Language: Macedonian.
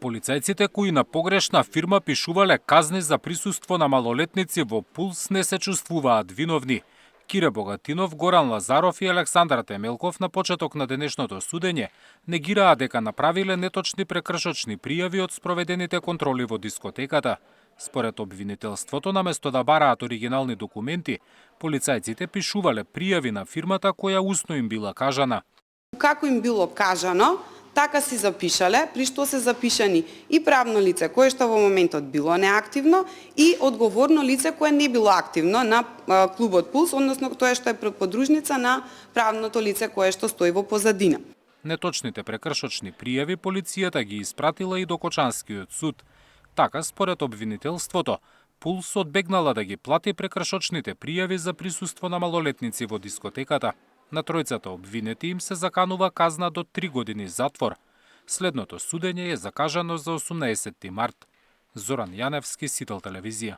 Полицајците кои на погрешна фирма пишувале казни за присуство на малолетници во Пулс не се чувствуваат виновни. Кире Богатинов, Горан Лазаров и Александар Темелков на почеток на денешното судење негираа дека направиле неточни прекршочни пријави од спроведените контроли во дискотеката. Според обвинителството, наместо да бараат оригинални документи, полицајците пишувале пријави на фирмата која усно им била кажана. Како им било кажано, така си запишале, при што се запишани и правно лице кое што во моментот било неактивно и одговорно лице кое не било активно на клубот Пулс, односно тоа што е подружница на правното лице кое што стои во позадина. Неточните прекршочни пријави полицијата ги испратила и до Кочанскиот суд. Така, според обвинителството, Пулс одбегнала да ги плати прекршочните пријави за присуство на малолетници во дискотеката. На тројцата обвинети им се заканува казна до 3 години затвор. Следното судење е закажано за 18 март. Зоран Јаневски, Сител телевизија.